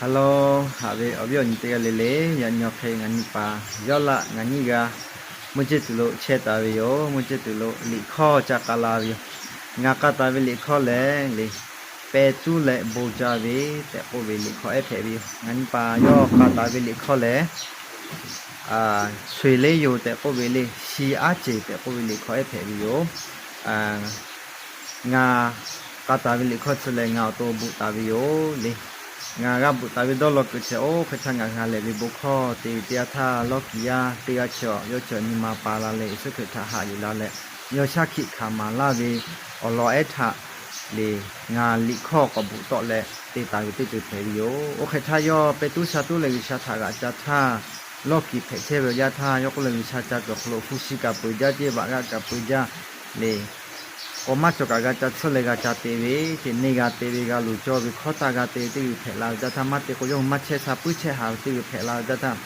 Hello, haꞈ ve awˬ viˉ awˬ nyi teˇ g'aˇ le le, yaꞈ nyi awˬ hk'e ngaˬ nyi paˍ Yawˇlaˆ ngaˬ nyiˇ g'aˇ mvuhˇ ceˇ tuˬ lo chehˇ taˍ ve yoˬ. Mvuhˇ ceˇ tuˬ lo liꞈ hkawˇ ca k'a la ve yoˬ. Ngaˬ k'a taˍ ve liꞈ hkawˇ lehˬ le, Pehˬ tuˉ leh bon jaˇ ve tehꞈ k'oˆ ve liꞈ hkawˇ ehˉ hpehꞈ ve yoˬ. Ngaˬ nyi paˍ yawˇ k'a taˍ ve liꞈ hkawˇ lehˬ, Sho-eˍ le yoˬ tehꞈ k'oˆ ve le, shi aˉ ceˬ tehꞈ k'oˆ ve liꞈ hkawˇ ehˉ hpehꞈ ve yoˬ. Ngaˬ k'a taˍ ve liꞈ hkawˇ chi lehˬ, ngaˬ awˬ to bvuhꞈ taˍ ve yoˬ le. Ngaˬ g'a bvuhꞈ taˍ ve dawˇ law kuiˬ ceh oˇ hk'e htaˇ ngaˬ g'a lehˬ ve bon hkawˇ te ve teˇ yanˇ htaˇ, lawˇ kiˍ yaˇ teˇ g'aˇ chi awˬ yawˇ chi awˬ nyi ma pa la leh, Yeˍsuˆ Hkriꞈ htaꞈ haꞈ yuˬ la leh, yawˇ shaˉ hkiˆ hkanˍ maˍ laˇ ve awˬ lawn ehˉ htaꞈ le, ngaˬ liꞈ hkawˇ k'awꞈ bvuhꞈ tawˆ leh te taˍ ve teˇ ceuˬ hpehꞈ ve yoˬ. Oˇ hk'e htaˇ yawˇ Pehˬ tuˉ sha tuˉ leh G'uiˬsha htaꞈ g'aꞈ ca htaˇ, lawˇ kiˍ hpehꞈ chehˇ ve awˬ yanˇ htaˇ, yawˇ k'oˆ leh, G'uiˬsha ca kuiˬ awˬ hk'aw lo hpu shi kaꞈ peuˬ jaˇ, teˇ baꞈ g'aˇ kaꞈ peuˬ jaˇ le. K'awꞈ maˇ cawˬ kaꞈ g'a ca tsuhˇ leh g'a ca te ve, teˇ neˇ g'a te ve, g'a luˬ cawˇ ve, hkawˇ htaˇ g'a te ve teˇ g'uiˬ hpehꞈ la ve teˇ yanˇ htaˇ, maˇ te k'o yawˇ hui maˇ chehˇ sha puiˉ chehˇ haˍ ve teˇ g'uiˬ hpehꞈ la ve teˇ yanˇ htaˇ,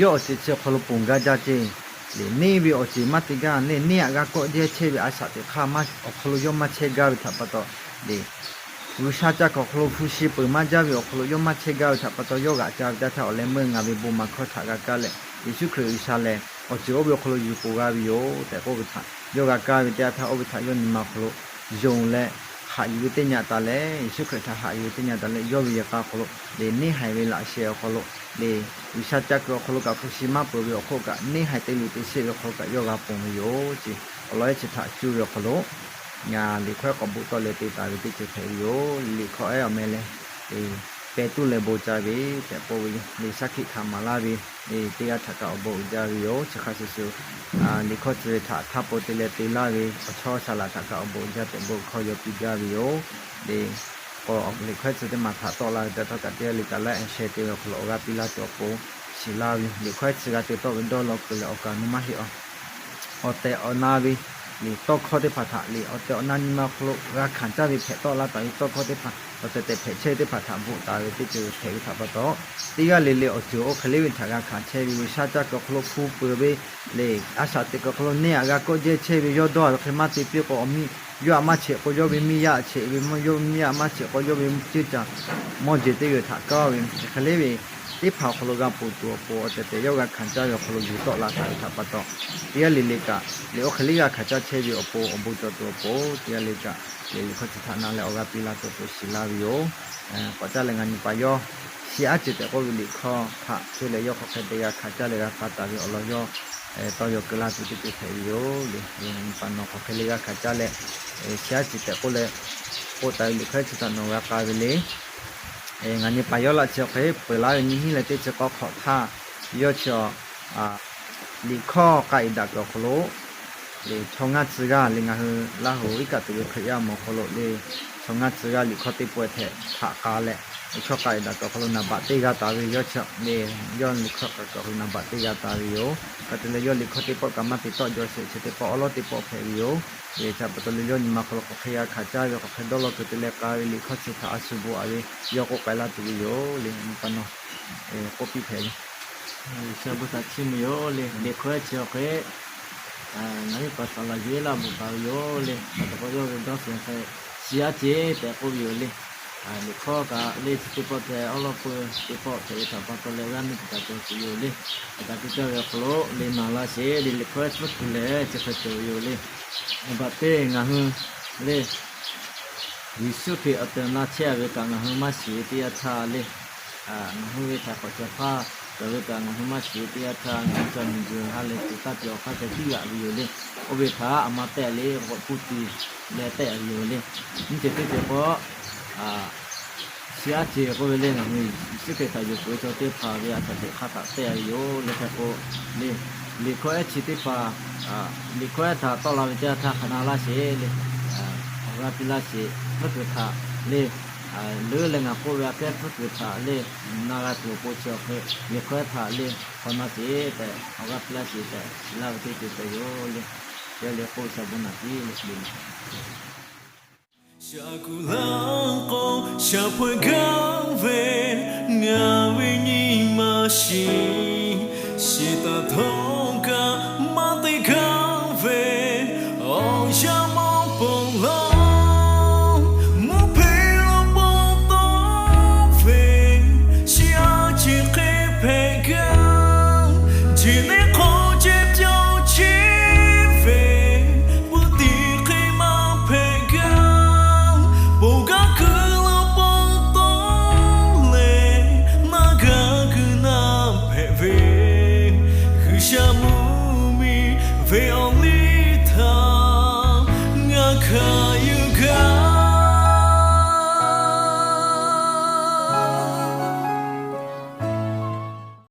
yawˇ awˬ ceuˬ chi awˬ hk'aw lo ponˬ gaˇ jaˇ ceˇ le. Neˇ ve awˬ ceuˬ maˇ te gaˇ, neˇ neˇ aꞈ g'a kawˆ jehˇ chehˇ ve a shaꞈ teꞈ hk'aˇ maˇ awˬ hk'aw lo yawˇ maˇ chehˇ gaˇ ve htaꞈ pa taw le, G'uiˬsha ca kuiˬ awˬ hk'aw lo hpu shi peuˬ maˇ jaˇ ve awˬ hk'aw lo yawˇ maˇ chehˇ gaˇ ve htaꞈ pa taw, yawˇ g'aꞈ ca ve teˇ yanˇ htaˇ, awˬ leh meuˇ ngaˬ ve bon maˍ hkawˇ htaꞈ g'a kaˇ leh, Yeˍsuˆ Hkriꞈ G'uiˬsha lehˬ awˬ ceuˬ oˇ ve awˬ hk'aw lo yuˬ poˬ g'a ve yoˬ tehꞈ k'oˆ ve htaꞈ yawˇ g'a kaˇ ve teˇ yanˇ htaˇ, oˇ ve htaꞈ yawˇ nyi ma awˬ hk'aw lo yonˍ leh, haꞈ yuˬ ve teˇ nyi taˍ leh, Yeˍsuˆ Hkriꞈ htaꞈ haꞈ yuˬ ve teˇ nyi taˍ leh, yawˇ ve yehˬ k'a awˬ hk'aw lo le, neˇ haiˬ ve laꞈ sheh awˬ hk'aw lo le, G'uiˬsha ca kuiˬ awˬ hk'aw lo kaꞈ hpu shi maˇ peuˬ ve awˬ hk'oˆ kaꞈ, neˇ haiˬ te luˬ te sheˆ ve awˬ hk'aw lo kaꞈ yawˇ g'a ponˬ ve yoˬ ceˇ. Awˬ lawn ehˉ chi htaꞈ cuˇ ve awˬ hk'aw lo ngaˬ liꞈ hkawˇ ehˉ k'awꞈ bvuhꞈ tawˆ leh te taˍ ve teˇ ceuˬ hpehꞈ ve yoˬ. Liꞈ hkawˇ ehˉ awˬ meh lehˬ, Pehˬ tuˉ leh bon jaˇ ve tehꞈ k'oˆ ve yoˬ. Liꞈ shaˉ hkiˆ hkanˍ maˍ laˇ ve teˇ g'aˇ htaꞈ kaꞈ awˬ bon uiˍ jaˇ ve yoˬ. Chi hk'a shuˍ shuˍ, liꞈ hkawˇ chi ve htaꞈ htaˇ pon te leh te laˇ ve awˬ chawˇ saˍ laꞈ htaꞈ kaꞈ awˬ bon uiˍ jaˇ tehꞈ bon hkawˇ yaw piˇ gaˇ ve yoˬ. Le, k'o liꞈ hkawˇ ehˉ chi teˇ maˬ htaꞈ tawˆ la ve teˇ htawˇ kaꞈ teˇ g'aˇ le kaꞈ laiˉ a sheh te ve awˬ hk'aw lo awˬ g'aˇ piˇ laˇ tuˬ awˬ pon shiˍ laˇ ve yoˬ. Liꞈ hkawˇ ehˉ chi g'a te tawˆ ve dawˇ law kuiˬ lehˬ, awˬ kaˍ nu maˇ heˆ awˬ awˬ tehˬ awˬ na ve liꞈ tawˇ hkawˇ teˇ hpaˍ htaꞈ le, awˬ tehˬ awˬ na nyi ma awˬ hk'aw lo g'a hkanˍ caˇ ve hpehꞈ tawˆ la taˍ ve tawˇ hkawˇ teˇ hpaˍ, awˬ tehˬ tehˬ hpehꞈ chehˇ ve teˇ hpaˍ htaꞈ bvuhꞈ taˍ ve teˇ ceuˬ hpehꞈ ve htaꞈ pa taw, teˇ g'aˇ le le awˬ ceuˬ oˇ hk'e le ve htaꞈ g'a hkanˍ chehˇ ve, G'uiˬsha ca kuiˬ awˬ hk'aw lo hpu peuˬ ve le, a shaꞈ teꞈ kuiˬ awˬ hk'aw lo neˇ aꞈ g'a kawˆ jehˇ chehˇ ve yawˇ dawˇ ve hk'e maˇ te piˇ k'o, awˬ miˇ yawˇ aꞈ maˇ cheꞈ k'o, yawˇ ve miˇ yaˇ aꞈ cheꞈ ve, yawˇ ve miˇ yaˇ aꞈ maˇ cheꞈ k'o, yawˇ ve ceuˇ caˬ mawˇ jeˬ teˇ g'uiˬ htaꞈ kaˇ ve, hk'e le ve teˇ hpaˍ awˬ hk'aw lo g'a ponˬ tuˬ awˬ pon, awˬ tehˬ tehˬ yawˇ g'a hkanˍ caˇ ve awˬ hk'aw lo yuˬ tawˆ la taˍ ve htaꞈ pa taw, teˇ g'aˇ le le kaꞈ le oˇ hk'e le g'a hkanˍ caˇ chehˇ ve awˬ pon awˬ bon cawˬ tuˬ awˬ pon, teˇ g'aˇ le kaꞈ le liꞈ hkawˇ chi htaꞈ na leh awˬ g'aˇ piˇ laˇ tuˬ awˬ pon shiˍ laˇ ve yoˬ. K'awꞈ caˇ leh ngaˬ nyi paˍ yawˇ shi aˉ ceˬ tehꞈ k'oˆ ve liꞈ hkawˇ htaꞈ co leh yawˇ hk'aw hk'e te g'a hkanˍ caˇ leh g'a k'a taˍ ve awˬ lawn yawˇ tawˇ yaw keu laˇ tuˬ teˇ ceuˬ hpehꞈ ve yoˬ le. Ngaˬ nyi paˍ nawˬ hk'aw hk'e le g'a hkanˍ caˇ leh, shi aˉ ceˬ tehꞈ k'oˆ leh k'oˆ taˍ ve liꞈ hkawˇ ehˉ chi htaꞈ nawˬ g'a k'a ve le. Ngaˬ nyi paˍ Yawˇlaˆ chi awˬ hk'e peuˬ laˇ ve nyi hiˉ leh teˇ chi k'awˇ hk'awꞈ htaˇ, yawˇ chi liꞈ hkawˇ k'a iˍ daꞈ kuiˬ awˬ hk'aw lo le chaw ngaˇ tcuh g'aˇ le ngaˬ hui Laˇ huˍ iˉ kaˆ tuˬ ve Hkriꞈ yaˇ mawˬ awˬ hk'aw lo le chaw ngaˇ tcuh g'aˇ liꞈ hkawˇ teˇ pawˆ htaꞈ htaꞈ k'a leh, liꞈ hkawˇ k'a iˍ daꞈ kuiˬ awˬ hk'aw lo naˍ baꞈ teˇ g'aˇ taˍ ve yawˇ chi le, yawˇ liꞈ hkawˇ k'a kuiˬ awˬ hk'aw lo naˍ baꞈ teˇ g'aˇ taˍ ve yoˬ. Hk'e te leh yawˇ liꞈ hkawˇ teˇ pawˆ kaꞈ maˇ te tawˆ jaw sheˍ, chi teˇ pawˆ awˉ lawˉ teˇ pawˆ hpehꞈ ve yoˬ. Chi pa taw le yawˇ nyi ma hk'aw lo hk'aˬ hk'e g'a hkanˍ caˇ ve, hk'aˬ hk'e dawˇ law kuiˬ te leh k'a ve liꞈ hkawˇ chi htaꞈ a shu bon aꞈ ve yawˇ k'oˆ k'ai laˇ tuˬ ve yoˬ le. Nyi pa nawˬ k'oˆ piˇ hpehꞈ ve, G'uiˬsha bon htaꞈ chiˇ mvuh yoˬ le. Liꞈ hkawˇ ehˉ chi awˬ hk'e ngaˬ hui paˍ saˍ laꞈ Yoˇ Yawˇlaˆ bvuhꞈ taˍ ve yoˬ le. Hk'aˬ hk'e k'o yawˇ ve dawˇ shehˍ hk'e shi aˉ ceˬ tehꞈ k'oˆ ve yoˬ le. Liꞈ hkawˇ kaꞈ le chi teˇ pawˆ hpehꞈ awˉ lawˉ peuˬ teˇ pawˆ hpehꞈ ve htaꞈ pa taw leh g'aˇ nuˇ kuiˬ kaꞈ cawˬ tuˬ yoˬ le. Aˬ htaꞈ te caˇ ve awˬ hk'aw lo le naˍ la sheˍ le, liꞈ hkawˇ ehˉ tcuhˉ kuiˬ lehˬ chi hk'e cawˬ ve yoˬ le. Naˍ baꞈ teˇ ngaˬ hui le Yeˍsuˆ Hkriꞈ awˬ tehˬ awˬ na chehˇ a ve kaꞈ ngaˬ hui maˇ shiˍ ve teˇ yanˇ htaˇ le, ngaˬ hui ve htaꞈ k'awꞈ cawˬ hpaˇ cawˬ ve kaꞈ ngaˬ hui maˇ shiˍ ve teˇ yanˇ htaˇ, ngaˬ hui ca miˬguiˬ ha lehˬ tuˬ taˇ te awˬ hk'aˇ ceh tiˉ g'aꞈ ve yoˬ le. Oˇ ve htaꞈ aˬ ma tehˆ le k'awꞈ hpu tiˍ leh tehˆ ve yoˬ le. Nyiˇ ceuˬ teˇ ceuˬ k'o, shi aˉ ceˬ k'oˆ ve le, ngaˬ hui Yeˍsuˆ Hkriꞈ htaꞈ yonˍ peuˬ ve chaw teˇ hpaˍ ve a shaꞈ teꞈ hk'aˇ htaꞈ tehˆ ve yoˬ le. Hk'e k'o le, liꞈ hkawˇ ehˉ chi teˇ hpaˍ, liꞈ hkawˇ ehˉ htaꞈ tawˆ la ve teˇ yanˇ htaˇ hk'a na laˇ sheˍ le, awˬ g'aˇ piˇ laˇ sheˍ. Tcuhˉ kuiˬ htaꞈ le, leuˉ leh ngaˬ k'oˆ ve aꞈ kehˉ tcuhˉ kuiˬ htaꞈ le, na g'a tuˬ awˬ pon chi awˬ hk'e liꞈ hkawˇ ehˉ htaꞈ le hk'aw na sheˍ tehꞈ, awˬ g'aˇ piˇ laˇ sheˍ tehꞈ shiˍ laˇ ve teˇ ceuˬ tehꞈ yoˬ le. Chi le k'o shaˍ bon naˬ piˇ le. Shaˍ kuiˬ laˇ k'o, shaˍ hpaw gaˇ ve ngaˬ ve nyi ma shiˍ, shiˍ taˍ htawˇ kaꞈ maˇ te gaˇ ve, awˬ yanˇ mawˇ pon laˇ, mvuhˇ hpeˇ law pon tawˆ ve hkui